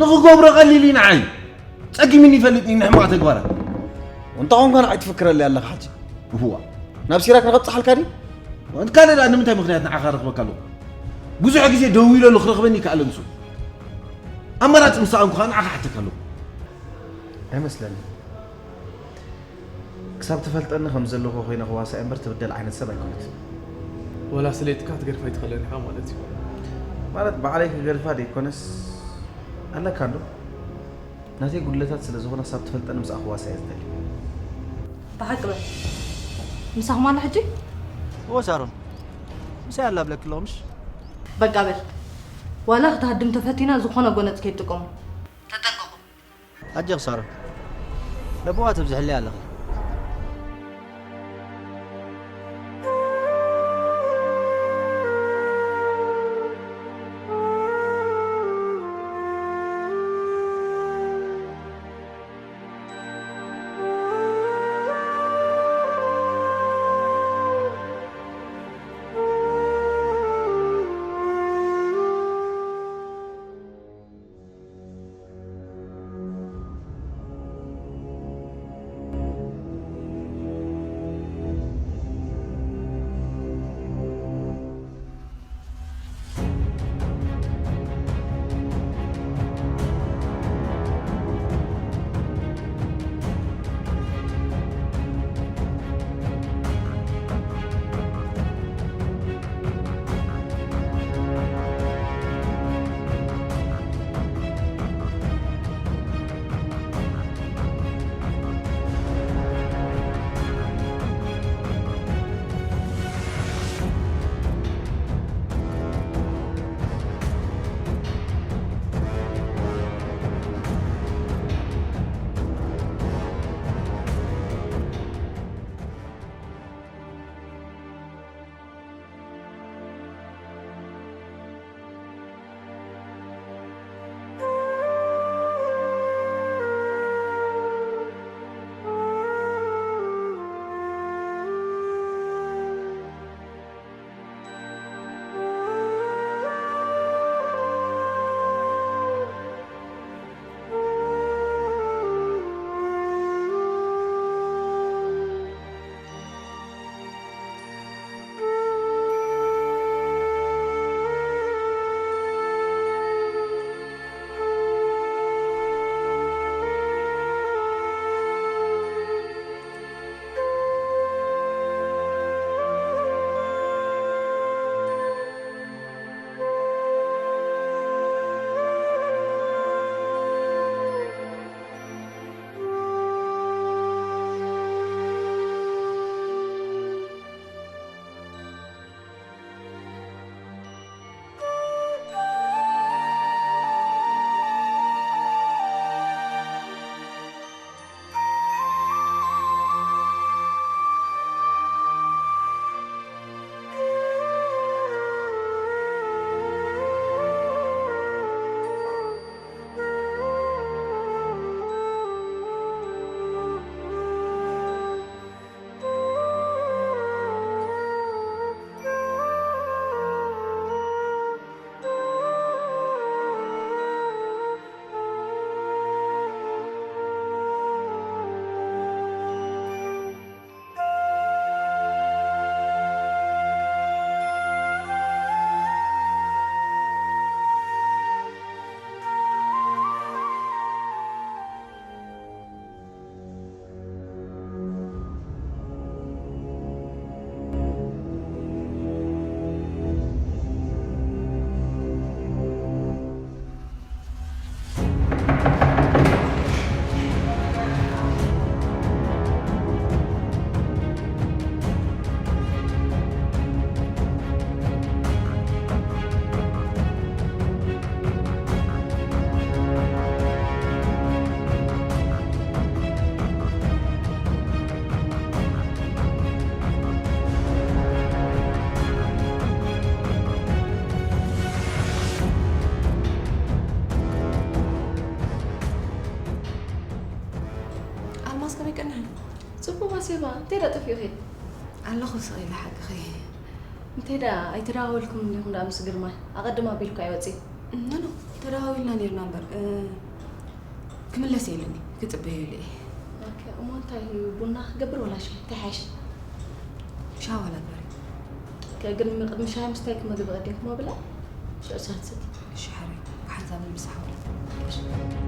ንኽገብሮ ቀሊል እዩ ንዓይ። ጸጊምኒ ይፈልጥ እዩ ንሕማቕ ተግባራት። እንተ ኾንካ ንዓይ ትፍክረለይ ኣለኻ ሕጂ። እዋ። ናብ ሲራክ ንኸብጽሓልካ ድዩ? ካልእ ደኣ ንምንታይ ምኽንያት ንዓኻ ረኽበካ ኣለኹ? ብዙሕ ግዜ ደዊለሉ ክረኽበኒ ይከኣል ንሱ። ኣማራጺ ምስ ሰኣንኩ ኸኣ ንዓኻ ሓተካ ኣለኹ። ኣይመስለንን። ክሳብ ትፈልጠኒ ከም ዘለኹ ኮይነ ክዋሳእ እምበር ትብደል ዓይነት ሰብ ኣይኮነትን። ወላ ስሌትካ ክትገድፋ ኣይትኽእልን ኢኻ ማለት እዩ። ማለት ባዕለይ ክገድፋ ደይኮነስ ኣለካ እንዶ ናተይ ጉድለታት ስለ ዝኾና ክሳብ ትፈልጠኒ ምስኣ ክዋሳእ እየ ዝደሊ። ብሓቂ በል። ምሳኹም ኣላ ሕጂ? እዎ ሳሮን፣ ምሳይ ኣላ ብለኪ ኣለኹ ምሽ? በቃ በል። ዋላ ክትሃድም ተፈቲና ዝኾነ ጎነጽ ከይትጥቀሙ። ተጠንቀቑ። ኣጆኺ ሳሮን፣ ለበዋ ተብዝሕለይ ኣለኺ። ኣልማዝ ከመይ ቀኒሐን? ጽቡቕ ኣሴባ፣ እንታይ ደኣ ጠፊኡኺ? ኣለኹ ስቕ ኢለ ሓቅኺ። እንታይ ደኣ ኣይተደዋወልኩምን ዲኹም ደኣ ምስ ግርማይ? ኣቐድም ኣቢልኩ ኣይወጺን። ኖ፣ ኖ፣ ተደዋዊልና ነይርና እምበር፣ እ፣ ክምለስ የለኒ፣ ክጽበዮ ኢለ እየ። ኦኬ፣ እሞ እንታይ ቡና ክገብር ወላ ሻሂ? እንታይ ሓይሽ? ሻሂ ዋላ ግበሪ። ከ-፣ ግን ቅድሚ ሻሂ ምስታይ ክመግብ ቀዲምኩሞ ብላ? ሽዑ ሳትስቲ። እሺ፣ ሓራይ። ሓንሳብ ንምሳሕ ውዕል።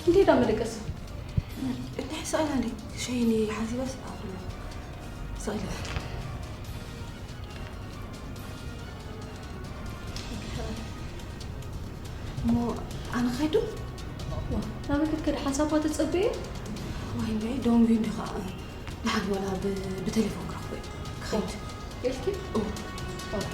እንዴት አመለቀስ? እንታይ ስእላ እንዴ? ሸይኒ ሓሲባስ ኣፍላ ስእላ። እሞ ኣነ ኸይዱ? ናበይ ክትከድ ሓንሳብ እኳ ተጸበየ? ወይ እንዴ፣ ደንጉዩ እንዲ ኸዓ። ንሓን ወላ ብ-፣ ብቴሌፎን ክረኽቦ እየ። ክኸይድ። ኢልኪ? ኦ። ኦኬ።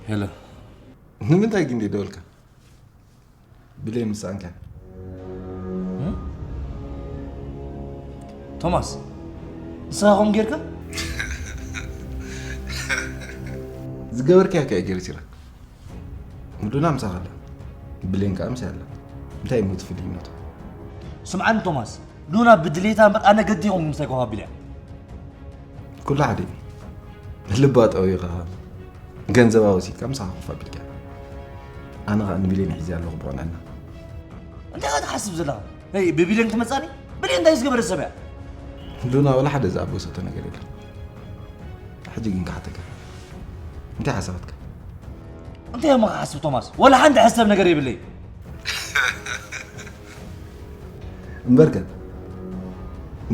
ሄሎ። ንምንታይ ግን ደወልካ? ብሌን ምሳንካ። እ? ቶማስ፣ ንስኻ ከምኡ ጌርካ? ዝገበርካዮ ከ ገርሲራ። ሉና ምሳኻ ኣላ። ብሌን ከኣ ምሳይ ኣላ። እንታይ እሞ እቲ ፍልይነቱ? ስምዓኒ ቶማስ፣ ሉና ብድሌታ እምበር ኣነ ገዲኹም ምሳይ ኮፍ ኣቢላ እያ። ኩሉ ሓደ እዩ። ልባ ጠዊኻ፣ ገንዘባ ወሲድካ ምሳኻ ኮፍ ኣቢልካ። ኣነ ኸኣ ንብሌን ሒዘያ ኣለኹ ብቕንዕና። እንታይ ኢኻ ትሓስብ ዘለኻ? ናይ ብብሌን ትመጻኒ? ብሌን እንታይ ዝገበረት ሰብ እያ? ሉና ወላ ሓደ ዝኣበሰቶ ነገር የለን። ሕጂ ግን ክሓተካ። እንታይ ሓሳባትካ? እንታይ እሞ ክሓስብ ቶማስ? ወላ ሓንቲ ሕሰብ ነገር የብለይ። እምበርከ፣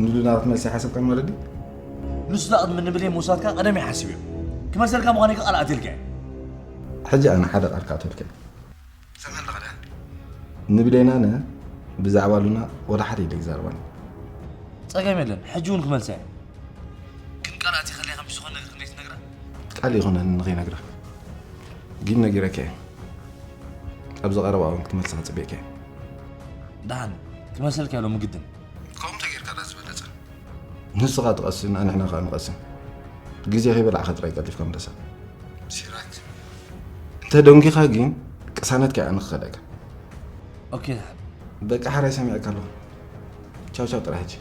ንሉና ክትመልሲ ሓሰብካ ማለት ድዩ? ንሱ ዳ ቅድሚ ንብሌን ምውሳድካ ቀደም ይሓስብ እዩ። ክመልሰልካ ምዃነይ ቃል ኣትልካ እየ። ሕጂ ኣነ ሓደ ቃል ክኣትወልካ እየ። ሰምዐ ኣለኻ ድኣ? ንብሌን ኣነ ብዛዕባ ሉና ወላ ሓደ ኢለ ይዛረባን። ጸገም የለን፣ ሕጂ እውን ክመልሳ እየ። ግን ቃል ኣትየ ከለይ ከምዚ ዝኾነ ነገር ክንደይ ትነግራ? ቃል ይኹነኒ ንኸይነግራ። ግን ነጊረካ እየ። ኣብዚ ቀረባ እውን ክትመልሳ ክጽበየካ እየ። ደሓን፣ ክመልሰልካ እየ ሎሚ ግድን። ከምኡ ተጌርካ ዳ ዝበለጸ። ንስኻ ትቐስን፣ ኣንሕና ኸኣ ንቐስን። ግዜ ከይበላዕካ ጥራይ ቀልጢፍካ ምለሳ። ሲራክ። እንተ ደንጊኻ ግን ቅሳነትካ እያ ንኽኸደካ። ኦኬ፣ ደሓን። በቃ፣ ሓራይ ሰሚዐካ ኣለኹ። ቻው ቻው ጥራይ ሕጂ።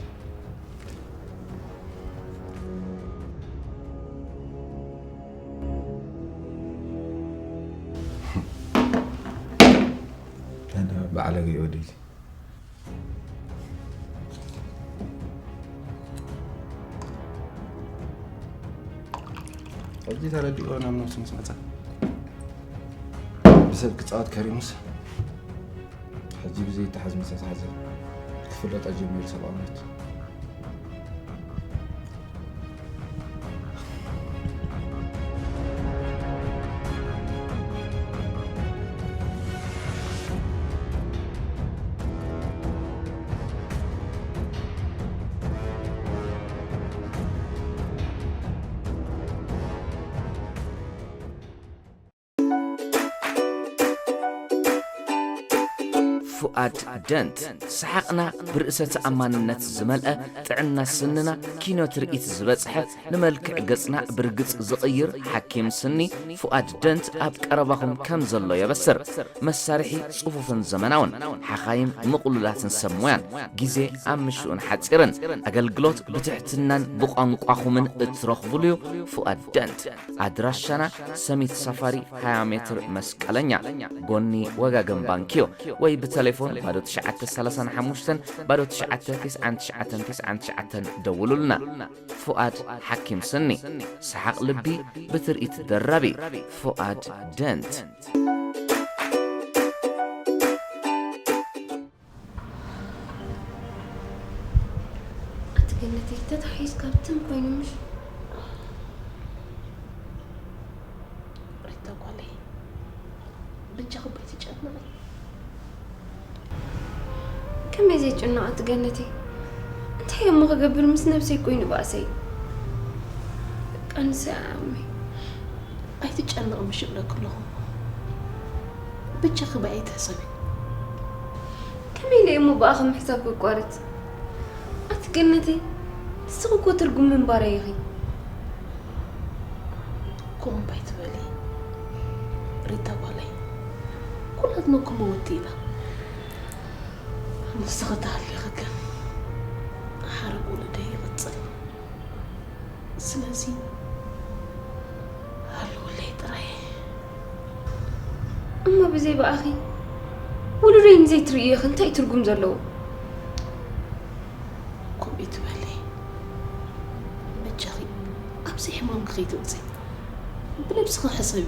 ባዕለገ ወደይ። ሕጂ ተረዲኦ ናብ ነብሱ ምስ መጸ። ብሰብ ክጻወት ከሪሙስ፣ ሕጂ ብዘይ ተሓዝ ምስ ተሓዘ፣ ክፍለጦ ጀሚሩ ሰብኣውነቱ። ፉኣድ ደንት፣ ሰሓቕና ብርእሰ ተኣማንነት ዝመልአ፣ ጥዕና ስንና ኪኖ ትርኢት ዝበጽሐ፣ ንመልክዕ ገጽና ብርግጽ ዝቕይር ሓኪም ስኒ ፉኣድ ደንት ኣብ ቀረባኹም ከም ዘሎ የበስር። መሳርሒ ጽፉፍን ዘመናውን፣ ሓኻይም ምቕሉላትን ሰብ ሞያን፣ ግዜ ኣብ ምሽኡን ሓጺርን፣ ኣገልግሎት ብትሕትናን ብቋንቋኹምን እትረኽቡሉ'ዩ። ፉኣድ ደንት። ኣድራሻና ሰሚት ሳፋሪ ሃያ ሜትር መስቀለኛ፣ ጎኒ ወጋገን ባንክዮ፣ ወይ ብተሌፎን ባዶ ትሽዓተ ሰላሳን ሓሙሽተን ባዶ ትሽዓተ ትስዓን ትሽዓተን ትስዓን ትሽዓተን ደውሉልና። ፉኣድ ሓኪም ስኒ፣ ሰሓቕ ልቢ ብትርኢት ደራቢ። ፉኣድ ደንት። ኣቲ ገነተይ፣ ተታሒዝካ ብትም ኮይኑ ምሽ? ሪታ ጓለይ፣ ብጃኺ ባይ ትጨነቒ። ከመይ ዘይጭነቕ ኣቲ ገነተይ? እንታይ እሞ ክገብር፣ ምስ ነብሰይ ኮይኑ ባእሰይ። ቀንሰ ኣሚ። ኣይትጨነቕ ምሽ እብለኪ ኣለኹ። ብጃኺ ባይ ኣይትሕሰቢ። ከመይ ኢለ እሞ ብኣኺ ምሕሳብ ክቋረጽ? ኣቲ ገነተይ፣ ንስኺ እኮ ትርጉም ምንባረይ ኢኺ። ከምኡ እምባ ኣይትበሊ ሪታ ጓለይ፣ ኩላትና እኮ መወቲ ኢና። ንስኺ ተሃልይኺ ግን ሓረግ ውሉደይ ይቕጽል። ስለዚ ሃልውለይ ጥራይ። እሞ ብዘይ ብኣኺ ውሉደይ ንዘይትርእይኺ እንታይ ትርጉም ዘለዎ? ከምኡ ኣይትበሊ። በጃኺ ኣብዚ ሕማምኪ ከይትወፅኢ ብነብስኺ ሕሰቢ።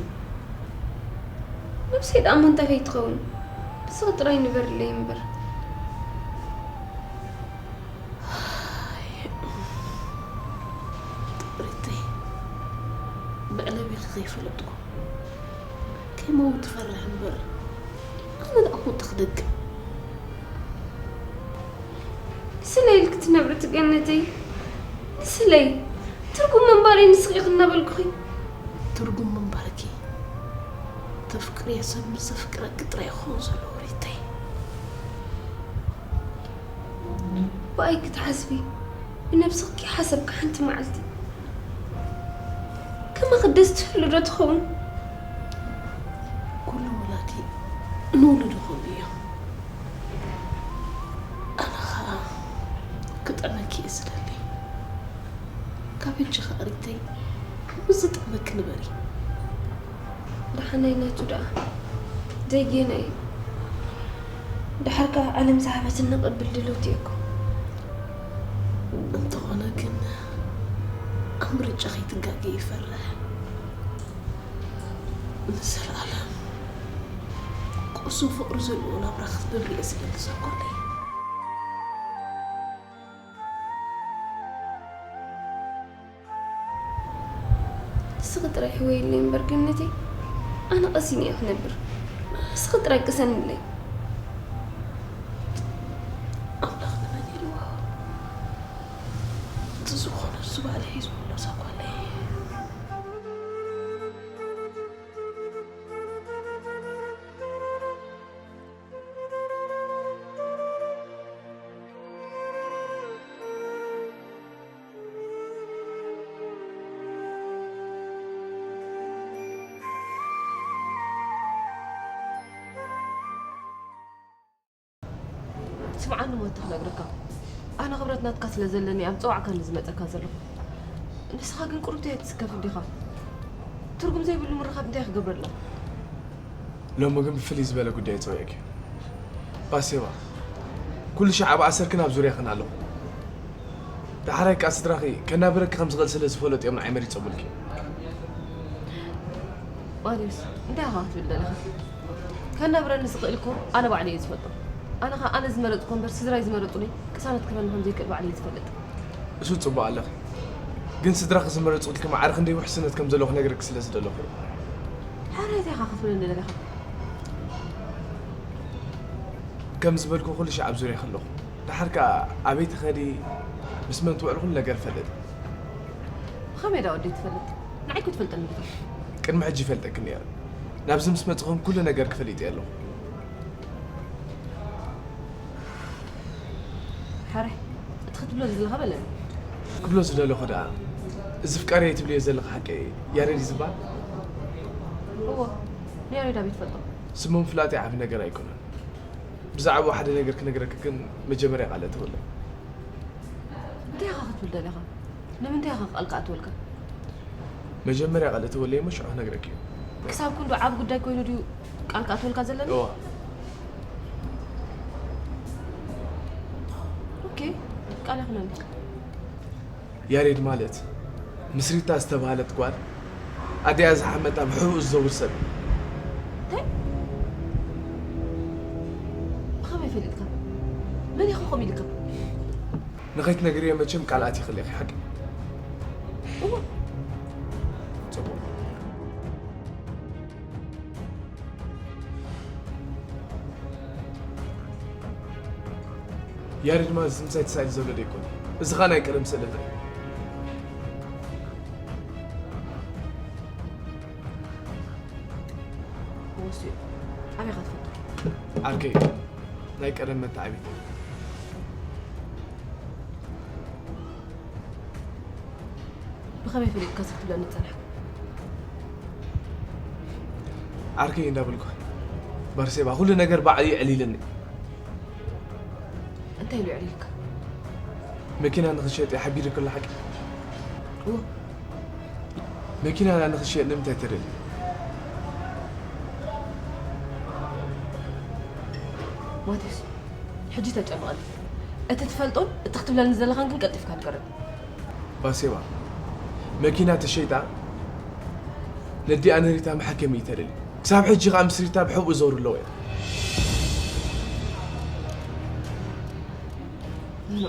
ነብሰይ ደኣ እሞ እንታይ ከይትኸውን? ንስኺ ጥራይ ንበርለይ እምበር። ሪተይ፣ ብዕለቢኺ ከይፈለጥኩ ከይመውት ትፈርሕ እምበር፣ ኣነ ደኣ እኮ ተኽደግም። ንስለይ ኢልኪ ትነብሪ ትገነተይ፣ ንስለይ። ትርጉም ምንባረይ ንስኺ ኢኺ እናበልኩኺ። ትርጉም ምንባርኪ፣ ተፍቅርዮ ሰብ ምስ ዘፍቅረኪ ጥራይ ክኸውን ዘለዎ ሪተይ። ብኣይ ክትሓስቢ፣ ብነብስኺ ሓሰብኪ ሓንቲ መዓልቲ። ከማኺ ደስ ትህሉ ዶ ትኸውን? ኩሉ ወላዲ ንውሉዱ ከምኡ እዮም። ኣነ ኸኣ ክጥዕመኪ እየ ዝደሊ። ካብ ሕጂ ኸኣ ሪተይ፣ ምስ ዝጥዕመኪ ንበሪ። ደሓናይ ናቱ ደኣ ዘይጌና እዩ። ደሓር ከኣ ዓለም ዝሃበትን ንቕብል ድልውቲ እኮ። እንተኾነ ግን ኣብ ምርጫ ከይትጋገ ይፈርሕ። ንዘለኣለም ቅሱን ፍቕሪ ዘለዎ ናብራ ክትነብሪ እየ ዝደሊ ዘኮነይ። ጥራይ ሕወይለይ እምበር ገነተይ፣ ኣነ ቀሲን እየ ክነብር። ንስኺ ጥራይ ቅሰንለይ። ኣምላኽ ንመን ኢልዎ? እቲ ዝኾነ እሱ ባዕሉ ሒዝዎ ኣሎ እዛ ጓለይ። ስምዓኒ እሞ እቲ ክነግረካ፣ ኣነ ክብረት ናትካ ስለ ዘለኒ እየ ኣብ ጸዋዕካኒ ዝመጸካ ዘለኹ። ንስኻ ግን ቁሩብ እንታይ ትስከፍ እንዲኻ? ትርጉም ዘይብሉ ምርኻብ እንታይ ክገብረላ? ሎሚ ግን ብፍልይ ዝበለ ጉዳይ ጸዊዐኪ። ባሴባ፣ ኩሉ ሻዕ ኣብ ኣሰርክን ኣብ ዙርያኽን ኣለኹ። ዳሕራይ ከኣ ስድራኺ ከናብረኪ ከም ዝኽእል ስለ ዝፈለጡ እዮም ንዓይ መሪጾምልኪ። ማቴዎስ፣ እንታይ ኢኻ ክትብል ደለኻ? ከናብረኒ ዝኽእል እኮ ኣነ ባዕለይ እየ ዝፈልጦ። ኣነ ኸኣ ኣነ ዝመረጽኩ እምበር ስድራይ ዝመረጹለይ ቅሳነት ክህበኒ ከም ዘይክእል ባዕለይ እየ ዝፈልጥ። እሱ ጽቡቕ ኣለኺ። ግን ስድራኺ ዝመረጹልኪ ማዕረ ክንደይ ውሕስነት ከም ዘለዎ ክነግረኪ ስለ ዝደለኹ እየ። ሓራይ እንታይ ኢኻ ክትብለኒ ደለኻ? ከም ዝበልኩ ኩሉ ሻዕ ኣብ ዙርያኺ ኣለኹ። ደሓር ከኣ ኣበይ ትኸዲ፣ ምስ መን ትውዕል ኩሉ ነገር እፈልጥ። ብኸመይ ዳ ወደይ ትፈልጥ? ንዓይ እኮ ትፈልጠኒ ዲኻ? ቅድሚ ሕጂ ይፈልጠኪ ነይረ። ናብዚ ምስ መጽኹም ኩሉ ነገር ክፈሊጥ እየ ኣለኹ። ሓራይ፣ እቲ ክትብሎ ዝደለኻ በለኒ። ክብሎ ዝደለኹ ደኣ፣ እዚ ፍቃረይ ትብልዮ ዘለኻ ሓቂ ያሬድ እዩ ዝበሃል? እዎ፣ ንያሬድ ኣበይ ትፈልጦ? ስሙ ምፍላጠይ ዓቢ ነገር ኣይኮነን። ብዛዕባኡ ሓደ ነገር ክነግረኪ ግን መጀመርያ ቃል እተወለይ። እንታይ ኢኻ ክትብል ደሊኻ? ንምንታይ ኢኻ ቃል ክኣትወልካ? መጀመርያ ቃል እተወለይ እሞ ሽዑ ክነግረኪ እየ። ክሳብ ክንዱ ዓቢ ጉዳይ ኮይኑ ድዩ ቃል ክኣትወልካ ዘለኒ? እዋ። ኦኬ፣ ቃል ይኹነልካ። ያሬድ ማለት ምስሪታ ዝተባህለት ጓል ኣዲኣ ዝሓመታ ብሕቡእ ዝዘውር ሰብ እዩ። እንታይ? ብኸመይ ፈሊጥካ? መን ኢኻ ከምኡ ኢልካ? ንኸይትነግርዮ መቸም ቃል ኣቲኺ ኣለኺ ሓቂ። እዋ። ጽቡቕ። ያሬድ ማለት እዚ ምሳይ ተሳኢሉ ዘሎ ዶ ኣይኮነን? እዚ ኸኣ ናይ ቀደም ስእልና እዩ። ወስዩ። ኣበይ ኢኻ ትፈልጦ? ዓርከይ፣ ናይ ቀደም መተዓቢቲ። ብኸመይ ፈሊጥካ እዚ ክትብለኒ ዝጸናሕካ? ዓርከይ እንዳበልኩ፣ ባርሴባ፣ ኩሉ ነገር ባዕሉ እዩ ኣዕሊሉኒ። እንታይ ኢሉ ኣዕሊልካ? መኪና ንኽሸጥ እየ ሓቢሩ ከሎ ሓቂ? እዎ። መኪና ንኽሸጥ ንምንታይ ተደልዩ? ማቴዎስ፣ ሕጂ ተጨንቐኒ። እቲ ትፈልጦን እቲ ክትብለኒ ዘለኻን ግን ቀልጢፍካ ንገረኒ። ባሴባ፣ መኪና ተሸይጣ ነዲኣ ንሪታ መሓከሚ እዩ ተደልዩ። ክሳብ ሕጂ ኸኣ ምስ ሪታ ብሕቡእ ዘውሩ ኣለዉ እዮም። ኖ።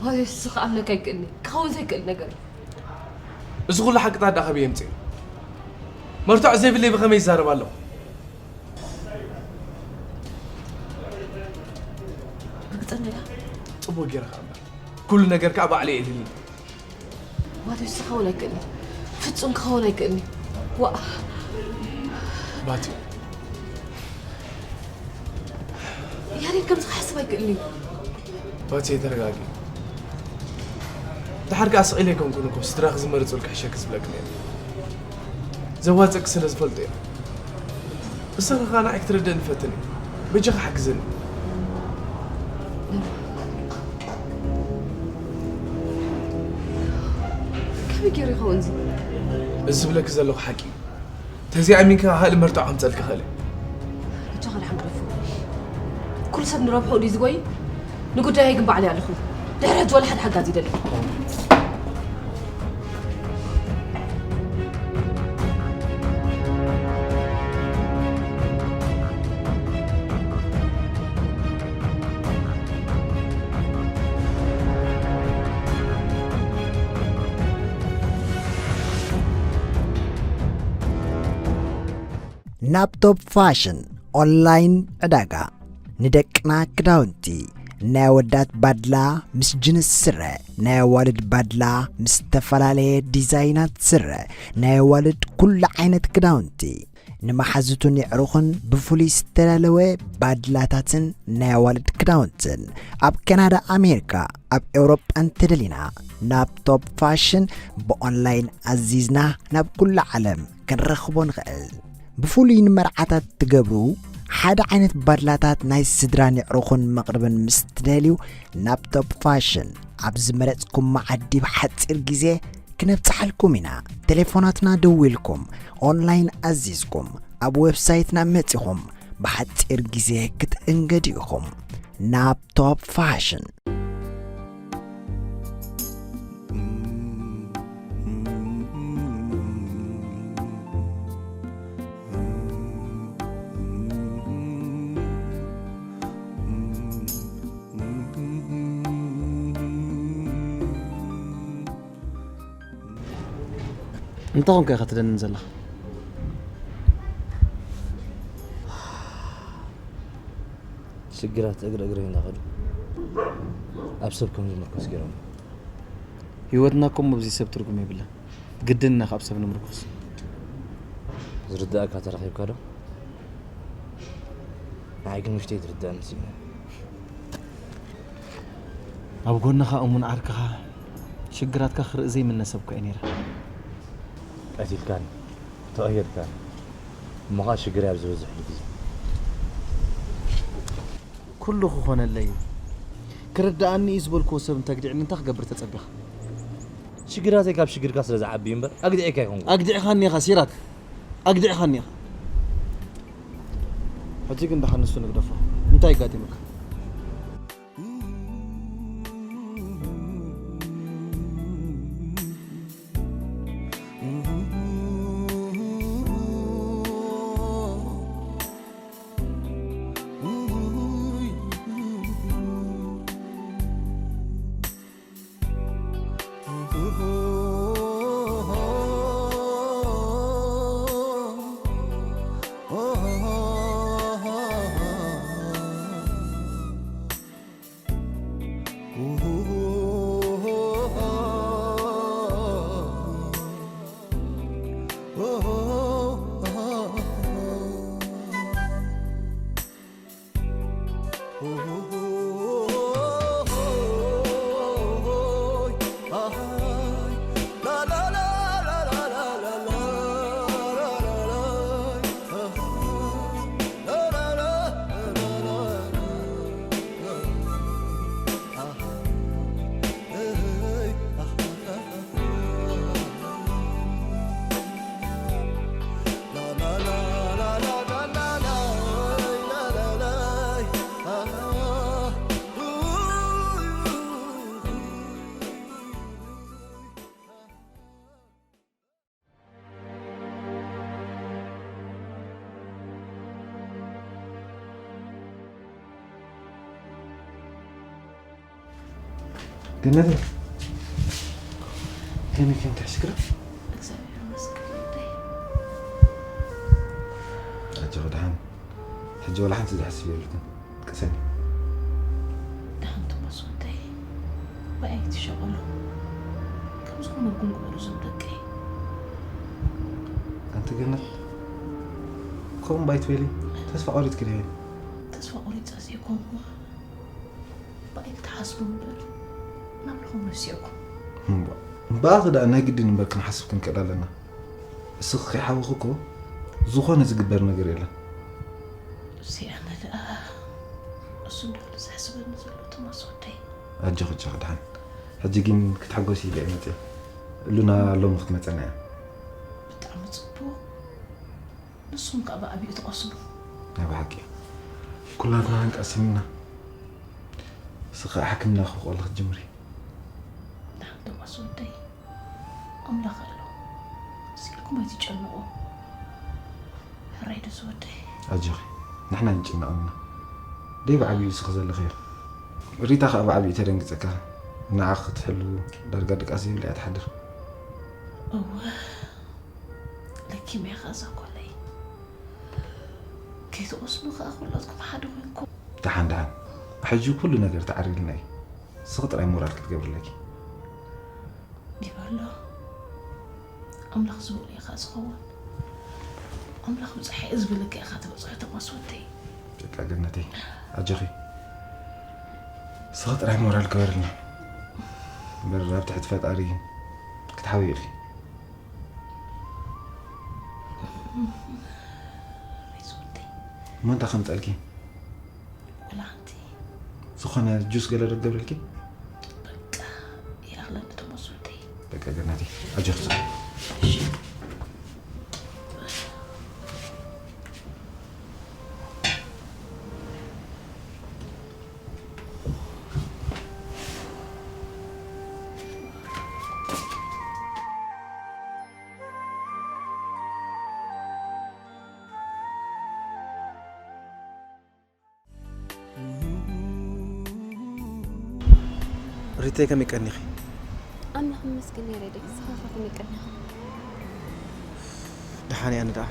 ማቴዎስ፣ እዚ ክኣምነካ ኣይክእልኒ። ክኸውን ዘይክእል ነገር እዩ። እዚ ኩሉ ሓቅታት ደኣ ካበይ የምጽእ? መርትዖ ዘይብለይ ብኸመይ ይዛረብ ኣለኹ? ርግጸኛ ዲኻ? ጽቡቕ ገይረ ክኣምና። ኩሉ ነገር ከኣ ባዕለይ እየ ኢሉኒ። ማቴዎስ፣ እዚ ክኸውን ኣይክእልኒ። ፍጹም ክኸውን ኣይክእልኒ። ዋእ። ባቲ። ያሬድ ከምዚ ክሓስብ ኣይክእልኒ። ባቲ፣ ተረጋጊ። ደሓር ከኣ ስቕ ኢለ ኣይኮንኩን እኮ ስድራኺ ዝመረጹልኪ ሕሸኪ ዝብለኪ ነይረ። ዘዋጽእኪ ስለ ዝፈልጡ እዮም። ብሰንኪ ከኣ ንዓይ ክትርድእኒ ፈትኒ። በጃኺ ሓግዝኒ። ከመይ ገይሩ ይኸውን እዚ? እዚ ዝብለኪ ዘለኹ ሓቂ እዩ። ተዘይኣሚንኪ ከኣ ካልእ መርትዖ ከምጸልኪ እኽእል እየ። በጃኻ ደሓን ግደፎ። ኩሉ ሰብ ንረብሕኡ ድዩ ዝጎይ? ንጉዳየይ ግን ባዕለይ ኣለኹ። ድሕሪ ሕጂ ወላ ሓደ ሓጋዚ ይደሊ። ናብ ቶፕ ፋሽን ኦንላይን ዕዳጋ፣ ንደቅና ክዳውንቲ፣ ናይ ኣወዳት ባድላ ምስ ጅንስ ስረ፣ ናይ ኣዋልድ ባድላ ምስ ዝተፈላለየ ዲዛይናት ስረ፣ ናይ ኣዋልድ ኩሉ ዓይነት ክዳውንቲ፣ ንመሓዙትን የዕሩኽን ብፍሉይ ዝተዳለወ ባድላታትን ናይ ኣዋልድ ክዳውንትን፣ ኣብ ካናዳ፣ ኣሜሪካ፣ ኣብ ኤውሮጳ እንተደሊና፣ ናብ ቶፕ ፋሽን ብኦንላይን ኣዚዝና ናብ ኩሉ ዓለም ክንረኽቦ ንኽእል። ብፍሉይ ንመርዓታት ትገብሩ ሓደ ዓይነት ባድላታት ናይ ስድራን የዕሩኽን መቕርብን ምስ ትደልዩ፣ ናብ ቶፕ ፋሽን ኣብ ዝመረጽኩም መዓዲ ብሓጺር ግዜ ክነብጽሓልኩም ኢና። ቴሌፎናትና ደዊልኩም፣ ኦንላይን ኣዚዝኩም፣ ኣብ ዌብሳይትና መጺኹም ብሓጺር ግዜ ክትእንገዱ ኢኹም። ናብ ቶፕ ፋሽን። እንታይ ኾንካ ኢኻ ትደንን ዘለኻ? ሽግራት እግሪ እግሪ እንዳኸዱ ኣብ ሰብ ከም ዝምርኮስ ገይሮም። ህይወትና እኮ እሞ ብዘይ ሰብ ትርጉም የብላን። ግድን ኢና ካብ ሰብ ንምርኮስ። ዝርድኣካ ተረኺብካ ዶ? ንዓይ ግን ውሽጠይ ዝርድኣኒ ስኢነ። ኣብ ጎንኻ እሙን ዓርክኻ ሽግራትካ ክርኢ ዘይምነ ሰብ እኮ እየ ነይረ። ቀቲልካኒ፣ ተቐይርካኒ። እሞ ኸዓ ሽግረይ ኣብ ዝበዝሕሉ ግዜ። ኩሉ ክኾነለይ እዩ። ክርድኣኒ እዩ ዝበልክዎ ሰብ እንተግዲዕኒ እንታይ ክገብር ተጸቢኻ? ሽግራተይ ካብ ሽግርካ ስለ ዝዓቢ እዩ እምበር ኣግዲዐካ ኣይኮንኩን። ኣግዲዕኻኒ ኢኻ ሲራክ። ኣግዲዕኻኒ ኢኻ። ሕጂ ግን ደሓን ንሱ ንግደፎ። እንታይ ኣጋጢሙካ? ገነተይ፣ ከመይ ኮንኪ? ሕሽክረ? እግዚኣብሔር ይመስገን። ኣጆኺ ደሓን። ሕጂ ዋላ ሓንቲ ዘሕስብ የብልክን። ቅሰኒ። ደሓን ቶማስ ወደይ፣ ብኣይ ኣይትሸቐሉ። ከም ዝኾነልኩም ግበሩ እዞም ደቀይ። ኣንቲ ገነት፣ ከምኡ እምባ ኣይትበሊ። ተስፋ ቆሪጽኪ ዲኺ? ተስፋ ቆሪጸ ዘይኮንኩ፣ ብኣይ ክትሓስቡ እምበር ናብርኹም ረሲዕኩም። እምባ-፣ እምበኣኺ ደኣ ናይ ግድን እምበር ክንሓስብ ክንክእል ኣለና። እስኺ ከይሓወኺ እኮ ዝኾነ ዝግበር ነገር የለን። እዚኣነ ደኣ እሱ እንዳበለ ዘሕስበኒ ዘሎ ቶማስ ወደይ። ኣጆኺ፣ ኣጆኺ ደሓን። ሕጂ ግን ክትሕጎሲ ኢለ እየ መፅየ። ሉና ሎሚ ክትመፀና እያ። ብጣዕሚ ፅቡቕ። ንስኹም ከኣ ብዓቢኡ ትቐስኑ። ናይ ብሓቂ። ኩላትና ክንቀስን ኢና። እስኺ ከዓ ሕክምና ክኸለኺ ጀምሪ። ደሓን ቶማስ ወደይ። ኣምላኽ ኣሎ። ስኢልኩም ኣይትጨነቑ። ሕራይ ዶ ዝወደይ? ኣጆኺ፣ ንሕና ኣይንጭነቕን ኢና። ደይ ብዓብዩ እስኺ ዘለኽዮ። ሪታ ኸኣ ብዓብዩ ተደንግጸካ። ንዓኺ ክትሕሉ ዳርጋ ድቃስ ዘይብላ እያ ትሓድር። እወ፣ ለኪምያ ኸኣ እዛ ጓለይ። ከይትወስኑ ከኣ ኩላትኩም ሓደ ኮይንኩም። ደሓን ደሓን፣ ሕጂ ኩሉ ነገር ተዓሪልና እዩ። ስኺ ጥራይ ሞራል ክትገብርለኪ። ይበሎ። ኣምላኽ ዝበሎ ኢኻ ዝኸውን። ኣምላኽ ብፅሐ እየ ዝበለካ ኢኻ ትበፅሖ፣ ቶማስ ወደይ። በቃ ገነተይ፣ ኣጆኺ። ስኺ ጥራይ ሞራል ግበርልና። እምበር ኣብ ትሕቲ ፈጣሪ ክትሓውዩ ኢኺ። ሬስ ወደይ። እሞ እንታይ ከምፀልኪ? ወላ ሓንቲ። ዝኾነ ጁስ ገለ ዶ ክገብረልኪ? በቃ ይኣኽለኒ፣ ቶማስ ወደይ። በቃ ገነተይ፣ ኣጆኺ። ሪተይ፣ ከመይ ቀኒኺ? ኣምላኽ ይመስገን፣ ያሬደይ። ንስኻ ኸ ከመይ ቀኒኻ? ደሓን እየ ኣነ ደኣ።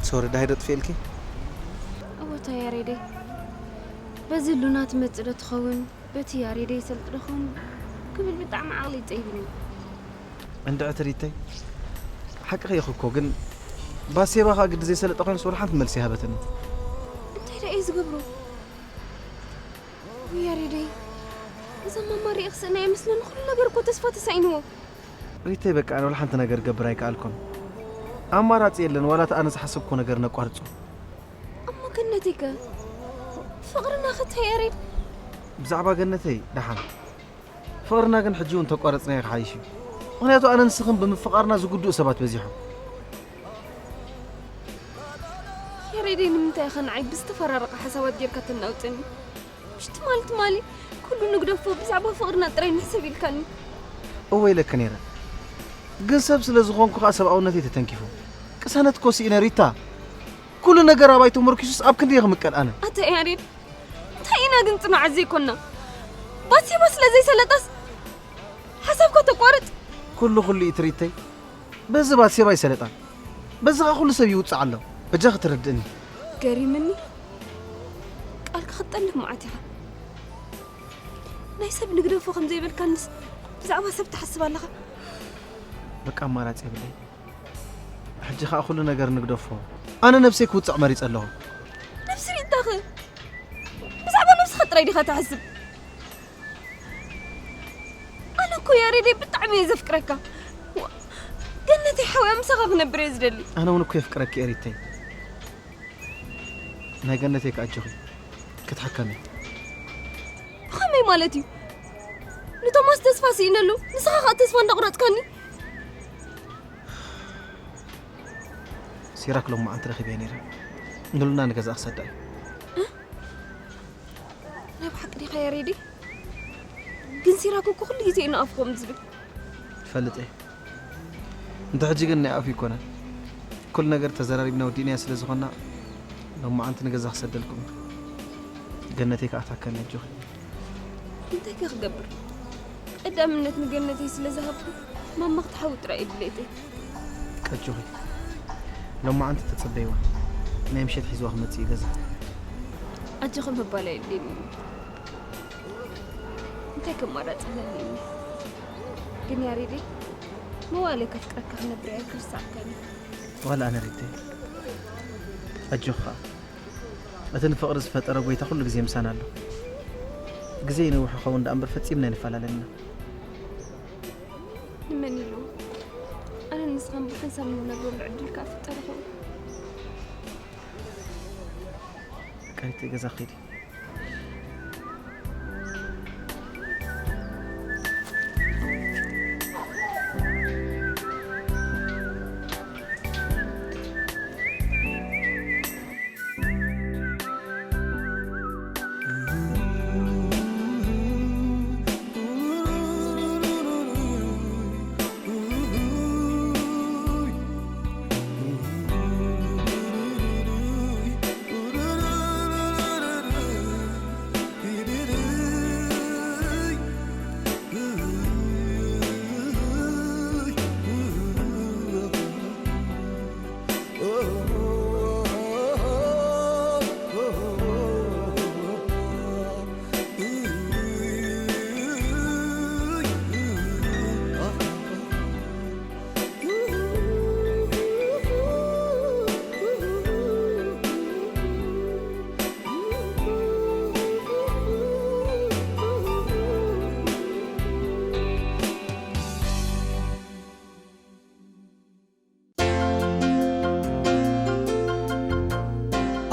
ሶሪ፣ ዳሂ ዶ ጥፊኤልኪ? እወ፣ እታ ያሬደይ። በዚ ሉና ትመጽእ ዶ ትኸውን? በቲ ያሬደይ ይሰልጥ ዶ ኸውን? ክብል ብጣዕሚ ዓቕሊ ይጸይብኒ። እንድዕቲ ሪተይ፣ ሓቅኺ ኢኺ እኮ፣ ግን ባሴባ ኸኣ ግዲ ዘይሰለጠ ኮይኑስ ወላ ሓንቲ መልሲ ኣይሃበትንን። እንታይ ደኣ እየ ዝገብሮ? ውይ ያሬደይ፣ እዛ ማማ ሪኤ ክስእና ኣይመስለኒ፣ ኩሉ ነገር እኮ ተስፋ ተሳኢንዎ። ሪተይ፣ በቃ ኣነ ወላ ሓንቲ ነገር ክገብር ኣይከኣልኩን። ኣማራጺ የለን፣ ዋላ እቲ ኣነ ዝሓሰብኩ ነገር ነቋርጾ። እሞ ገነተይ ከ? ፍቕርና ከ እንታይ ያሬድ? ብዛዕባ ገነተይ ደሓን። ፍቕርና ግን ሕጂ እውን ተቋረጽናዮ ክሓይሽ እዩ። ምኽንያቱ ኣነን ንስኽን ብምፍቓርና ዝጉድኡ ሰባት በዚሖም። ያሬደይ፣ ንምንታይ ኢኻ ንዓይ ብዝተፈራረቐ ሓሳባት ጌርካ ተናውጸኒ? ምሽ ትማሊ ትማሊ ኩሉ ንግደፎ፣ ብዛዕባ ፍቕርና ጥራይ ንሕሰብ ኢልካኒ። እወ ኢለኪ ነይረ። ግን ሰብ ስለ ዝኾንኩ ኸኣ ሰብኣውነተይ ተተንኪፉ። ቅሳነት እኮ ስኢነ ሪታ። ኩሉ ነገር ኣባይ ተመርኪሱስ ኣብ ክንደይ ክምቀል ኣነ? ኣታ ያሬድ፣ እንታይ ኢና ግን ጽኑዓት ዘይኮንና? ባሴባ ስለ ዘይሰለጣስ ሓሳብካ ተቋርጽ? ኩሉ ኩሉ እዩ ትሪተይ። በዚ ባሴባ ኣይሰለጣን። በዚ ኸኣ ኩሉ ሰብ ይውጽዕ ኣሎ። በጃኺ ተረድእኒ። ገሪምኒ። ቃልካ ክትጠልፍ መዓት ኢኻ። ናይ ሰብ ንግደፎ ከም ዘይበልካንስ ብዛዕባ ሰብ ትሓስብ ኣለኻ? በቃ ኣማራጺ የብለይ። ሕጂ ኸኣ ኩሉ ነገር ንግደፎ። ኣነ ነብሰይ ክውጽዕ መሪጸ ኣለኹ። ነብሲ ሪእታኸ? ብዛዕባ ነብስኻ ጥራይ ዲኻ ትሓስብ? ኣነ እኮ ያሬደይ ብጣዕሚ እየ ዘፍቅረካ። ዋ፣ ገነተይ ሓውያ ምሳኻ ክነብር እየ ዝደሊ። ኣነ እውን እኮ የፍቅረኪ እየ ሪተይ። ናይ ገነተይ ከኣ ኣጆኺ ክትሕከሚ። ብኸመይ ማለት እዩ? ንቶማስ ተስፋ ስኢነሉ፣ ንስኻ ኸኣ ተስፋ እንዳቑረጽካኒ? ሲራክ ሎማዓንቲ ረኺበዮ ነይረ። ንሉና ንገዛእ ክሰዳ እዩ። እ? ናይ ብሓቂ ዲኻ ያሬደይ? ግን ሲራክ እኮ ኩሉ ግዜ እዩ ንኣፉ ከምኡ ዝብል። ይፈልጥ እየ። እንተ ሕጂ ግን ናይ ኣፉ ኣይኮነን። ኩሉ ነገር ተዘራሪብና ወዲእናዮ ስለ ዝኾንና፣ ሎማዓንቲ ንገዛ ክሰደልኩም እዩ። ገነተይ ከኣ ታከሚ ኣጆኺ። እንታይ ከ ክገብር? ቀዳምነት ንገነተይ ስለ ዝሃብኩ፣ ማማ ክትሓዊ ጥራይ እዩ ድሌተይ። ቀጆኺ። ሎማዓንቲ ተጸበይዋ። ናይ ምሸት ሒዝዋ ክመጽእ እዩ ገዛ። ኣጆኺ ምባል ኣየድልየንን እዩ። እንታይ ከማራጺ ኣለኒ? ግን ያሬደይ፣ መዋእለይ ከፍቅረካ ክነብር እየ፣ ኣይክርሳዕካን እየ። ዋላ ኣነ ሪተይ። ኣጆኻ። እቲ ንፍቕሪ ዝፈጠረ ጎይታ ኩሉ ግዜ ምሳና ኣሎ። ግዜ ይነውሕ ይኸውን ደኣ እምበር ፈጺምና ኣይንፈላለን ኢና። ንመን ኢሉ? ኣነን ንስኻን ብሓንሳብ ንነብረሉ ዕድል ከኣ ፍጠር ይኸውን። በቃ ሪተይ፣ ገዛ ኺዲ።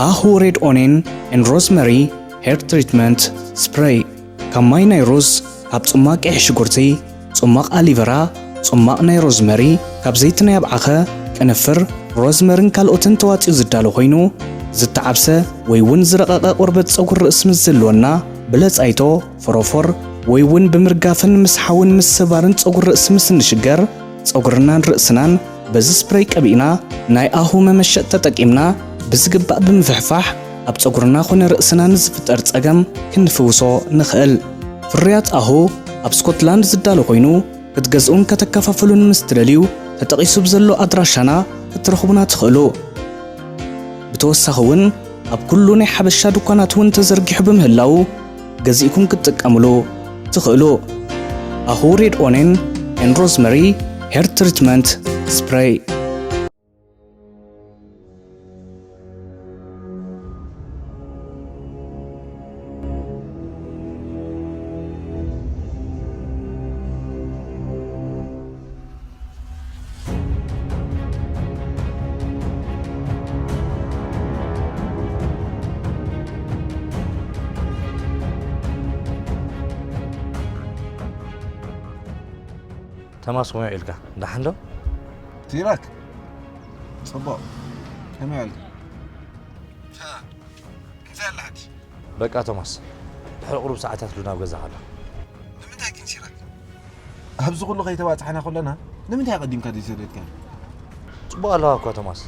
ኣሁ ሬድ ኦኔን ኤን ሮዝመሪ ሄር ትሪትመንት ስፕሬይ። ካብ ማይ ናይ ሩዝ፣ ካብ ጽማቕ ቀይሕ ሽጉርቲ፣ ጽማቕ ኣሊቨራ፣ ጽማቕ ናይ ሮዝመሪ፣ ካብ ዘይቲ ናይ ኣብዓኸ፣ ቅንፍር፣ ሮዝመርን ካልኦትን ተዋጺኡ ዝዳሎ ኮይኑ፣ ዝተዓብሰ ወይ እውን ዝረቐቐ ቆርበት ጸጉሪ ርእሲ ምስ ዝህልወና፣ ብለጻይቶ፣ ፎሮፎር፣ ወይ እውን ብምርጋፍን ምስሓውን ምስባርን ጸጉሪ ርእሲ ምስ እንሽገር፣ ጸጉርናን ርእስናን በዚ ስፕሬይ ቀቢእና፣ ናይ ኣሁ መመሸጥ ተጠቂምና ብዝግባእ ብምፍሕፋሕ፣ ኣብ ጸጉርና ኾነ ርእስና ንዝፍጠር ጸገም ክንፍውሶ ንኽእል። ፍርያት ኣሁ ኣብ ስኮትላንድ ዝዳሎ ኮይኑ፣ ክትገዝኡን ከተከፋፍሉን ምስ ትደልዩ፣ ተጠቒሱ ብዘሎ ኣድራሻና ክትረኽቡና ትኽእሉ። ብተወሳኺ እውን ኣብ ኩሉ ናይ ሓበሻ ድኳናት እውን ተዘርጊሑ ብምህላዉ፣ ገዚእኩም ክትጥቀምሉ ትኽእሉ። ኣሁ ሬድ ኦኔን ኤን ሮዝመሪ ሄር ትሪትመንት ስፕሬይ። ተማስ፣ ከመይ ውዒልካ? ደሓን ዶ? ሲራክ፣ ጽቡቕ። ከመይ ውዒልካ? እንታይ ኣላ ሓድሽ? በቃ ቶማስ፣ ድሕሪ ቁሩብ ሰዓታት ሉ ናብ ገዛኻ ኣሎ። ንምንታይ ግን ሲራክ? ኣብዚ ኩሉ ከይተባጻሕና ከለና ንምንታይ ኣቐዲምካ ዘይሰደድካኒ? ጽቡቕ ኣለኻ እኳ ቶማስ፣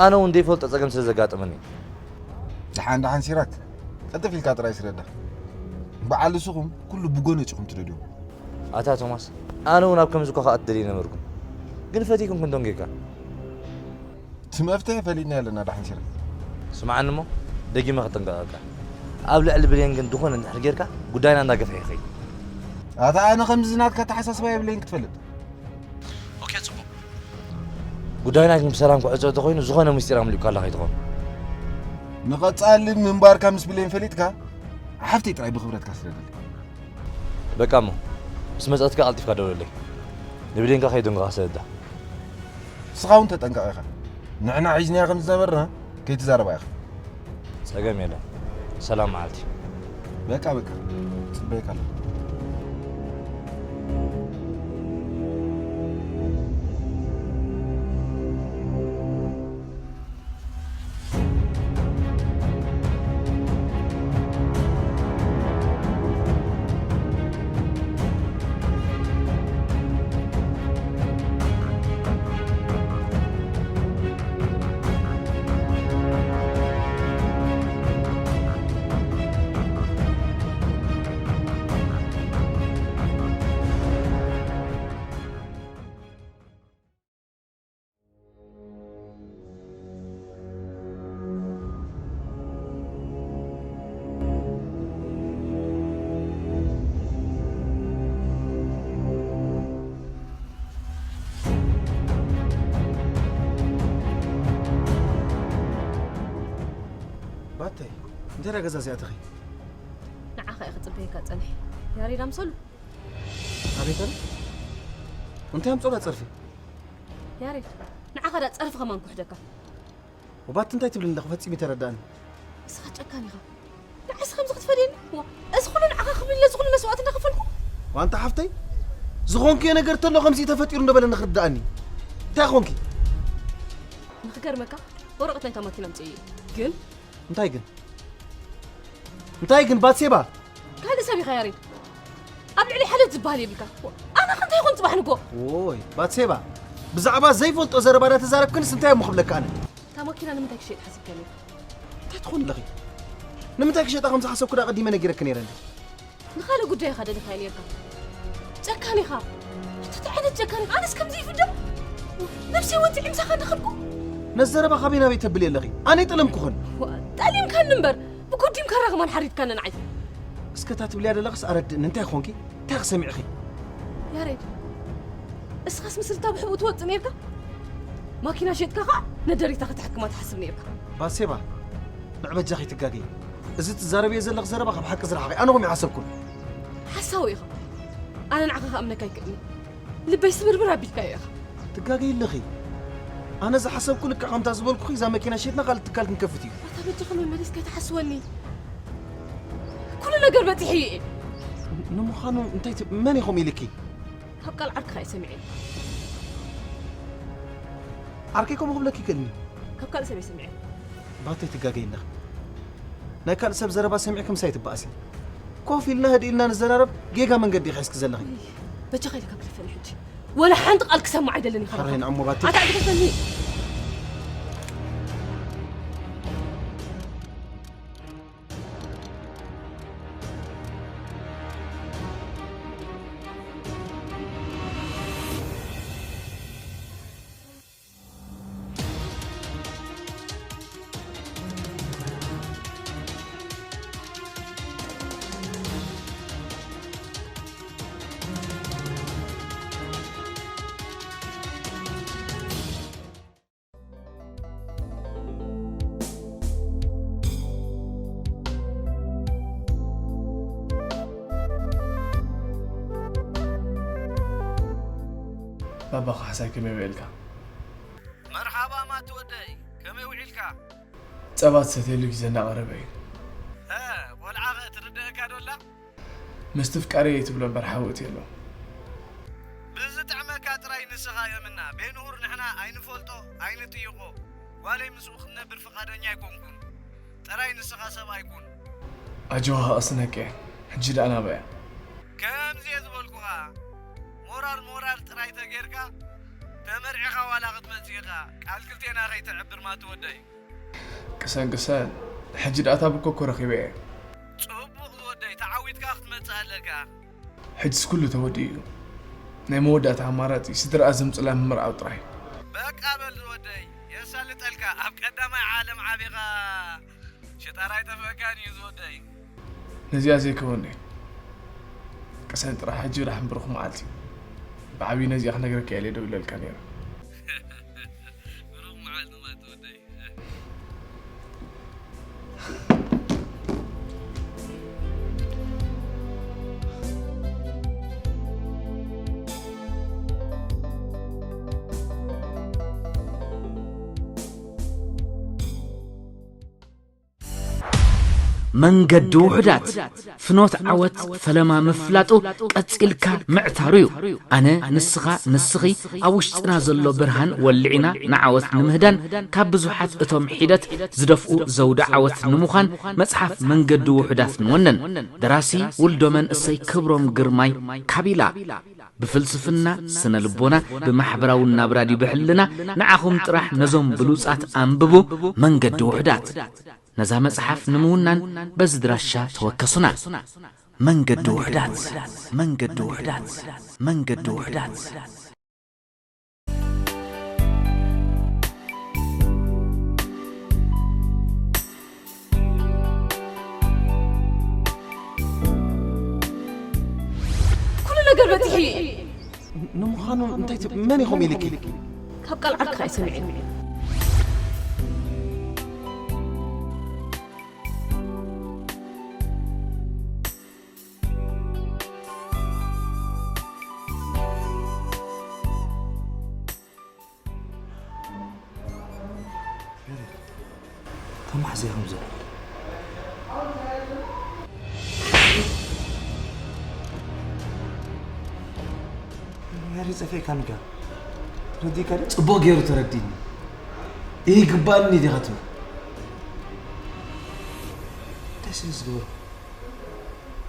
ኣነ እውን ዘይፈልጦ ጸገም ስለ ዘጋጠመኒ። ደሓን ደሓን ሲራክ፣ ቅልጥፍ ኢልካ ጥራይ ስደዳ። በዓል ንስኹም ኩሉ ብጎነጽ ኢኹም ትደልዩ። ኣታ ቶማስ፣ ኣነ እውን ኣብ ከምዚ እኳ ክኣቱ ደልየ ነበርኩ። ግን ፈቲኩም ክንደንጉየካ። እቲ መፍትሒ ፈሊጥና ኣለና ደሓን ሲራክ። ስምዓኒ እሞ፣ ደጊመ ከጠንቅቐካ። ኣብ ልዕሊ ብሌን ግን ዝኾነ እንድሕር ጌርካ፣ ጉዳይና እንዳገፍሐ ይኸይድ። ኣታ ኣነ ከምዚ ናትካ ኣተሓሳስባ የብለይን ክትፈልጥ። ኦኬ፣ ጽቡቕ። ጉዳይና ግን ብሰላም ክዕጾ እንተኾይኑ፣ ዝኾነ ምስጢር ኣምሊቑካ ኣሎ ከይትኾን። ንቐጻሊ ምንባርካ ምስ ብሌን ፈሊጥካ፣ ሓፍተይ ጥራይ ብኽብረትካ ስደደለይ። በቃ እሞ፣ ምስ መጸትካ ቀልጢፍካ ደውለለይ። ንብሌንካ ከይደንግኻ ሰደዳ። ንስኻ እውን ተጠንቀቕ ኢኻ። ንሕና ሒዝናያ ከም ዝነበርና ከይትዛረባ ኢኻ። ጸገም የለን። ሰላም መዓልቲ። በቃ፣ በቃ። ጽበየካ ኣለኹ። ባተይ፣ እንታይ ደኣ ገዛ እዚኣ ኣተኺ? ንዓኻ እየ ክጽበየካ ጸኒሐ። ያሬድ ኣምሰሉ። ኣቤት ኣለ። እንታይ ኣምጾላ ጸርፊ? ያሬድ፣ ንዓኻ ደኣ ጸርፊ ከማን ክውሕደካ። ወባት እንታይ ትብልኒ ኣለኹ ፈጺሙ ይተረዳእኒ። ንስኻ ጨካን ኢኻ። ንዓይስ ከምዚ ክትፈድየኒ? ዋ፣ እዚ ኩሉ ንዓኻ ክብል ኢለ እዚ ኩሉ መስዋእቲ እንዳኸፈልኩ? ዋንታ ሓፍተይ፣ ዝኾንክዮ ነገር ተሎ ከምዚ ተፈጢሩ እንደበለኒ ክርዳእኒ። እንታይ ኾንኪ? ንኽገርመካ፣ ወረቐት ናይታ ማኪና ኣምጽኤ እየ። ግን እንታይ ግን? እንታይ ግን ባትሴባ? ካልእ ሰብ ኢኻ ያሬድ። ኣብ ልዕሊ ሓልዮት ዝበሃል የብልካ። ኣነ ከ እንታይ ይኹን ጽባሕ ንጎ? ዎይ፣ ባትሴባ፣ ብዛዕባ ዘይፈልጦ ዘረባ እንዳተዛረብክንስ እንታይ እሞ ክብለካ ኣነ? እታ ማኪና ንምንታይ ክሸይጥ ሓሲብካ ነይርካ? እንታይ ትኾኒ ኣለኺ? ንምንታይ ክሸጣ ከም ዝሓሰብኩ ዳ ኣቐዲመ ነጊረኪ ነይረ እንዴ? ንኻልእ ጉዳይ ኢኻ ደሊኻዮ ነይርካ። ጨካን ኢኻ። እንታይ ዓይነት ጨካን ኢኻ? ኣነስ ከምዚ ይፍደ? ነብሰይ ወጺዐ ምሳኻ እንዳኸድኩ? ነዚ ዘረባ ካበይ ናበይ ተብሊ ኣለኺ? ኣነ ጠለምኩኽን። ዋ፣ ጠሊምካኒ እምበር፣ ብጎዲምካ ራኽማን ሓሪድካኒ ንዓይ። እስከ እታ ትብልያ ዘለኽስ ኣረድእኒ፣ እንታይ ኾንኪ? እንታይ ክሰሚዕኺ? ያሬድ፣ እስኻስ ምስልታ ብሕቡእ ትወጽእ ነይርካ? ማኪና ሸጥካ ኸዓ ነደሪታ ከተሕክማ ትሓስብ ነይርካ። ባሴባ፣ ንዕበጃኺ ትጋገይ። እዚ ትዛረብዮ ዘለኽ ዘረባ ካብ ሓቂ ዝረሓቐ ኣነ ኾም ይሓሰብኩን። ሓሳዊ ኢኻ። ኣነ ንዓኻ ክኣምነካ ኣይክእልን። ልበይ ስብርብር ኣቢልካዮ ኢኻ። ትጋገይ ኣለኺ። ኣነ ዝሓሰብኩ ልክዕ ከምታ ዝበልኩኺ እዛ መኪና ሸጥና ካልእ ትካል ክንከፍት እዩ። ኣታ በጃኻ መመሊስካ ኣይትሓስወኒ። ኩሉ ነገር በጺሐ እየ። ንምዃኑ እንታይ ት-፣ መን ኢኹም ኢልኪ? ካብ ቃል ዓርክኻ እየ ሰሚዐ። ዓርከይ ከምኡ ክብለኪ ይክእል እዩ። ካብ ካልእ ሰብ እየ ሰሚዐ። ባተይ ትጋገይ ኣለኺ። ናይ ካልእ ሰብ ዘረባ ሰሚዕኪ ምሳይ ትበኣሲ። ኮፍ ኢልና ህድእ ኢልና ንዘራረብ። ጌጋ መንገዲ ኢኺ ሒዝኪ ዘለኺ። በጃኻ ኢልካ ግደፈኒ ሕጂ። ወላ ሓንቲ ቃል ክሰምዕ ኣይደልን ኢኻ። ሕራይ ንዕሞ ባቲ። ኣታ ግደፈኒ። ባባ ካሕሳይ ከመይ ውዒልካ? መርሓባ ማቲ ወደይ፣ ከመይ ውዒልካ? ጸባ ትሰትየሉ ግዜ እናቐረበ እዩ። ሀ፣ ቆልዓ ኸ ትርድአካ ዶ ኣላ? ምስቲ ፍቃረይ እየ ትብሎ እምበር ሓዊ እትየሎ። ብዝጥዕመካ ጥራይ ንስኻ የምና። ቤንሁር ንሕና ኣይንፈልጦ፣ ኣይንጥይቖ። ጓለይ ምስኡ ክትነብር ፍቓደኛ ኣይኮንኩን። ጥራይ ንስኻ ሰብኣይ ኩን። ኣጆኻ ኣስነቄ፣ ሕጂ ደኣ ናበያ? ከምዚ እየ ዝበልኩኻ። ሞራል ሞራል ጥራይ ተጌርካ፣ ተመርዒኻ ዋላ ክትመጽእ ኢኻ። ቃል ክልቴና ከይተዕብር ማቲ ወደይ። ቅሰን ቅሰን፣ ሕጂ ደኣ እታ ብኮኮ ረኺበ እየ። ጽቡቕ ዝወደይ፣ ተዓዊትካ ክትመጽእ ኣለካ። ሕጅስ ኩሉ ተወዲኡ እዩ። ናይ መወዳእታ ኣማራጺ ስድራኣ ዘምጽላ ምምርዓው ጥራይ። በቃ በል ዝወደይ፣ የሳልጠልካ። ኣብ ቀዳማይ ዓለም ዓቢኻ ሽጣራ ኣይጠፍአካን እዩ ዝወደይ። ነዚኣ ዘይከወኒ። ቅሰን ጥራሕ ሕጂ ራሕም ብሩኽ መዓልቲ። ብዓብዩ ነዚኣ ክነግረካ እየ ኢለ ደው ኢለልካ ነይረ። ብሩኽ መዓልቲ ማቲ ወደይ። መንገዲ ውሑዳት፣ ፍኖት ዓወት ፈለማ ምፍላጡ ቀጺልካ ምዕታሩ እዩ። ኣነ፣ ንስኻ፣ ንስኺ ኣብ ውሽጥና ዘሎ ብርሃን ወልዕና ንዓወት ንምህዳን ካብ ብዙሓት እቶም ሒደት ዝደፍኡ ዘውዲ ዓወት ንምዃን መጽሓፍ መንገዲ ውሑዳት ንወነን። ደራሲ ውልዶ መንእሰይ ክብሮም ግርማይ ካቢላ። ብፍልስፍና፣ ስነ ልቦና፣ ብማሕበራዊ ናብራ ድዩ ብሕልና ንዓኹም ጥራሕ ነዞም ብሉጻት ኣንብቡ። መንገዲ ውሑዳት። ነዛ መጽሓፍ ንምውናን በዚ ድራሻ ተወከሱና። መንገዲ ውሑዳት፣ መንገዲ ውሑዳት፣ መንገዲ ውሑዳት። ኩሉ ነገር በጺሐ እየ። ንምዃኑ እንታይ ት-፣ መን ኢኹም ኢልኪ? ካብ ቃል ዓርክኻ እየ ሰሚዐ። ተማሕዘ ከም ዘሎ። ያሬድ ጸፊዕካኒ ጋ ረዲእካ ድዩ? ጽቡቕ ገይሩ ተረዲእኒ። ይግባእኒ ዲኻ ትብል? ደስ እዩ ዝገበርኩ።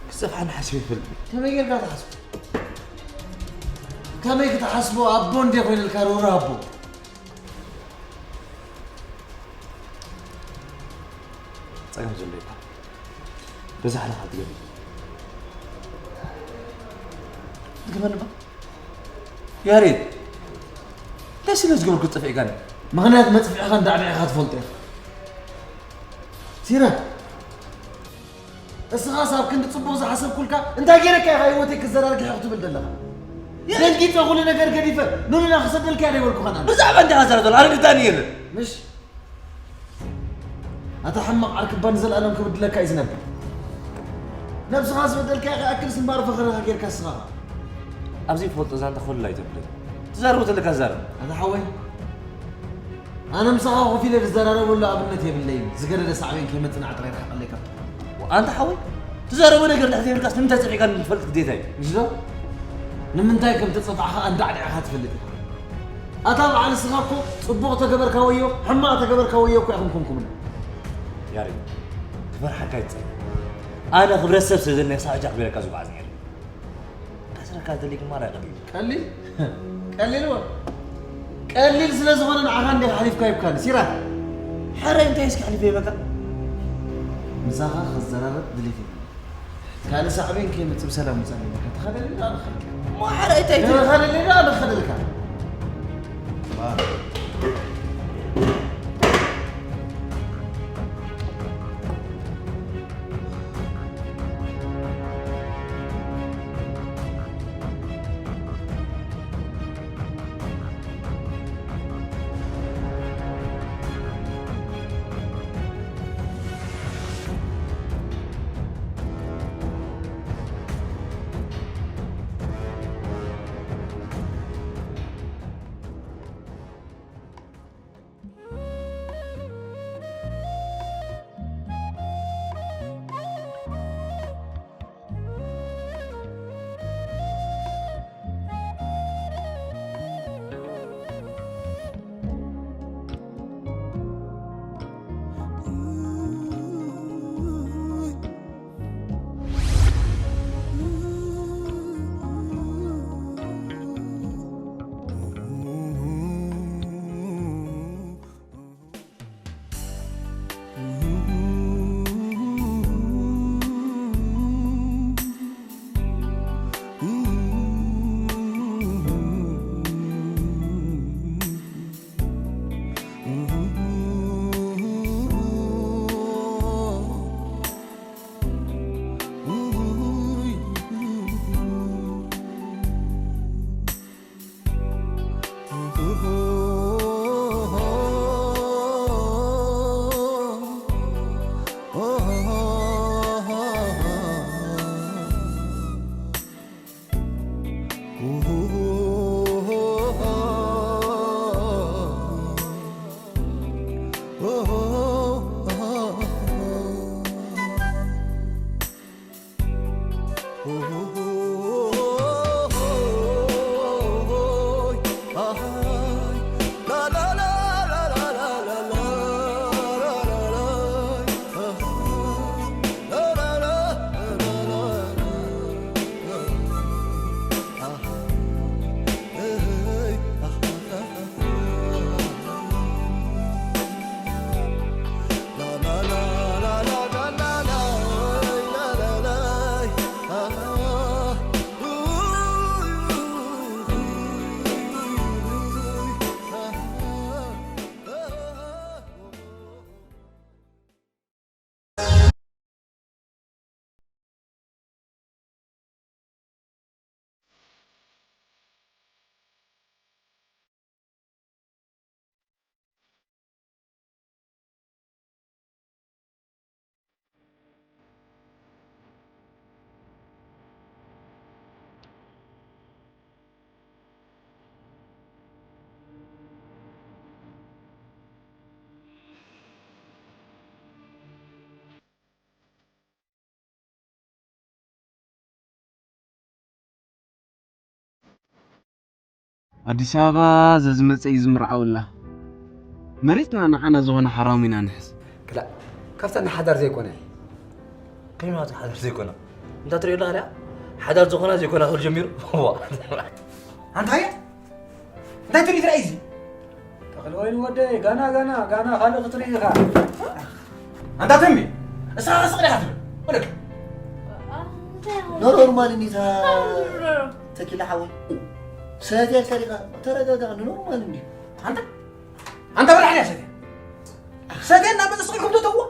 ክጸፍሓኒ ሓሲበ ይፈልጥ። ከመይ ጌርካ ትሓስቦ? ከመይ ክትሓስቦ? ኣቦ እንዴ ኮይነልካ ርኡራ ኣቦ። ጸገም ዘሎ ይባል። በዛ ሓለኻ ትገቢ። ትገበኒ ባ? ያሬድ፣ ደስ ኢለ ዝገበርኩ ጠፊእካኒ። ምኽንያት መጥፍዕኻ እንዳዕብዕኻ ትፈልጦ ኢኻ። ሲራክ፣ እስኻስ ኣብ ክንዲ ጽቡቕ ዝሓሰብኩልካ እንታይ ገይረካ ኢኻ ህይወተይ ክዘራርግሕ ክትብል ዘለኻ? ደንጊጸ ኩሉ ነገር ገዲፈ ንሉና ክሰደልካ እየ ደይበልኩኻን ኣነ። ብዛዕባ እንታይ ኢኻ ዘረባ ዘሎ? ኣረድእካኒ የለን። ምሽ? ኣታ ሕማቕ ዓርኪ እባ ንዘለኣለም ክብድለካ እዩ ዝነብር። ነብስኻ ዝበደልካዮ ከይኣክልስ እምበኣር ፈኸራኻ ጌርካ እስኻ ኸኣ። ኣብ ዘይፈልጦ ዛንታ ኮለል ኣይተብለኒ። ትዛረቦ ዘለካ ዛረብ። ኣታ ሓወይ፣ ኣነ ምሳኻ ኮፍ ኢለ ዝዘራረበሉ ኣብነት የብለይን። ዝገደደ ሳዕቤን ከይመጽእ ጥራይ ርሓቐለይ ካብታ። ኣንታ ሓወይ፣ ትዛረቦ ነገር እንድሕር ዘይብልካስ ንምንታይ ጸፊዕካ ንፈልጥ ግዴታ እዩ። ምሽ ዶ? ንምንታይ ከም ተጸፋዕኻ ኣንዳዕዲዕኻ ትፈልጥ ኢኻ። ኣታ በዓል ንስኻ እኮ ጽቡቕ ተገበርካ ወዮ፣ ሕማቕ ተገበርካ ወዮ እኮ ኢኹም ኮንኩምና። ያሬድ፣ ክፈርሓካ ይጸ-፣ ኣነ ክብረት ሰብ ስለ ዘለኒ ሳዕጃ ክብለካ ዝጓዓዝ ነይረ። ከስረካ እንተሊክ ማራ ቀሊል። ቀሊል? ቀሊል እዎ። ቀሊል ስለ ዝኾነ ንዓኻ እንዲኻ ሓሊፍካ ይብካኒ። ሲራክ። ሕራይ እንታይ እስኪ ሓሊፈ ይበካ? ምሳኻ ክዘራረብ ድሌት የብለይን። ካልእ ሳዕቤን ከይመጽእ ብሰላም ውጻእ ኣለካ። ተኸደልኒ ዶ ኣነኸልካ? እሞ ሕራይ እንታይ ትብል? ተኸደልኒ ዶ ኣነኸደልካ? ኣዲስ ኣበባ ዘዝመጸ እዩ ዝምርዓወላ። መሬትና ንዓና ዝኾነ ሓራሙ ኢና ንሕዝ። ክላእ፣ ካብተን ሓዳር ዘይኮነ። ከይማቱ ሓዳር ዘይኮና። እንታ ትሪኦ ኣለኻ ድኣ? ሓዳር ዝኾና ዘይኮና ክብል ጀሚሩ። ዋ። ኣንታ እየ? እንታይ ትርኢ ትራይ እዚ? ተኽለ ወይኒ ወደይ፣ ጋና፣ ጋና፣ ጋና ካልእ ክትርኢ ኢኻ። ኣንታ ተሚ፣ እስኻ ስቕ ዲኻ ትብል? ወደክ። ኖርማል እንዲታ ተኪላ ሓወይ። ሰትያ ኢልካ ዲኻ? ተረጋጋ፣ ኖርማል እንዲ። ኣንታ፣ ኣንታ በላሕ ዲያ ሰትያ? ሰትያ እናመጸ ስቕ ኢልኩም ተተዋ?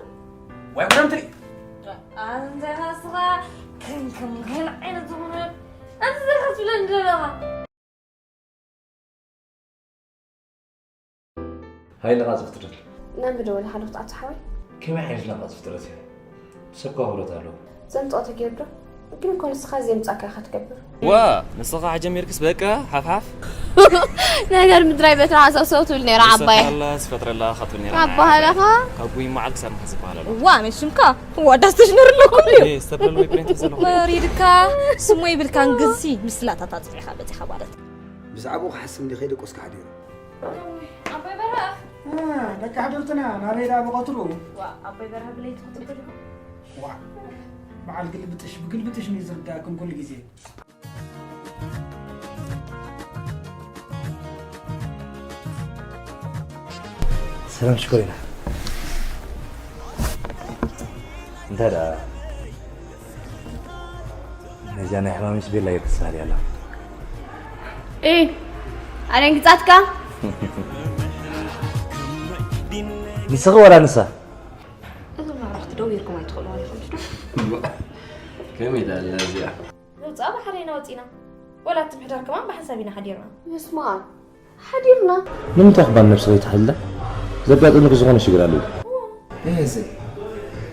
ወይ ጉዳም ትርኢ? ኣንታ ኢኻ እስኻ ከም፣ ከም፣ ከም ዓይነት ዝኾነ፣ ኣንታ እንታይ ኢኻ ትብለኒ ዘለኻ? ሃይለ ቃጽፍ ትደል። ናብ ምደወል ሓለፍት ኣቶ ሓወይ? ከመይ ዓይነት ናቃጽፍ ትረት እያ? ሰብካ ክብረት ኣለዎ። ዘምጽኦ ተገይሩ ዶ? ግን እኮ ንስኻ እዚ የምጻእካ ኢኻ ትገብር። ዋ ንስኻ ጀሚርክስ በቃ ሓፍሓፍ ነገር ምድራይ በትራ ሓሳብ ሰው ትብል ነይራ ዓባይ ሰላ ዝፈጥረላ ኻትብል ነይራ ኣባህላኻ ካብ ጉይ መዓል ክሳብ ምሓዝ ዝበሃል ኣሎ ዋ መሽምካ ዋዳስ ተሽነር ኣለኩም እዩ ዝተብለሉ ወይ ፕሬንት ዘለኹ ወሪድካ ስሞ ይብልካን ግዚ ምስላታት ኣፅፊኻ በፂኻ ማለት ብዛዕባኡ ክሓስብ እንዲ ከይደ ቆስካ ሓዲሩ ኣቦይ በርሃ ደቂ ሓደርትና ናበይ ደኣ ብቐትሩ ኣቦይ በርሃ ብለይቲ ክትብል ዋ በዓል ግልብጥሽ ብግልብጥሽ ነው ዝርዳእኩም ኩሉ ግዜ ሰላም ሽኮሪና እንታይ ደኣ ነዚኣ ናይ ሕማምሽ ቤላ እየ ተሳሪ ኣላ እ ኣደንግጻትካ ንስኺ ወላ ንሳ እዞም መብራህቲ ደው ኢልኩም ኣይትኽእሉ ማለት ከመይ ዳለ እዚኣ ዘውፅኣ ባሕረይና ወፂና ወላ እቲ ምሕዳር ከማን ብሓንሳብ ኢና ሓዲርና ምስማ ሓዲርና ንምንታይ ክባን ነብሲ ከይትሓልለ ዘጋጠመኪ ዝኾነ ሽግር ኣለዎ ይህዚ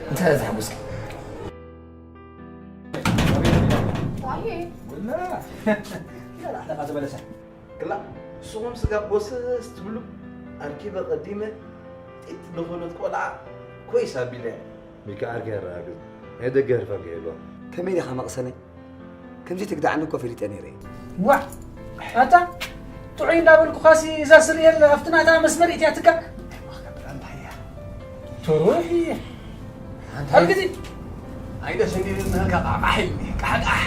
እንታይ ተሓጉስኪ ክላ ንስኹም ስጋ ጎሰስ ትብሉ ኣርኪበ ቀዲመ ጢጥ ዝኾነት ቆልዓ ኮይስ ኣቢለ ሚካ ዓርኪ ያረጋግጽ ናይ ደገ ህርፋን ከይህልዋ ከመይ ዲኻ መቕሰነይ ከምዚ ትግዳዓኒ እኮ ፈሊጠ ነይረ ዋ ኣታ ጥዑይ እንዳበልኩኻሲ እዛ ስርኤል ኣብቲ ናታ መስመር እትያ ትካ ትሩይ ኣልግዚ ኣይደ ሰንዲልናልካ ቃዕቃሕ ኢልኒ ቃዕቃሕ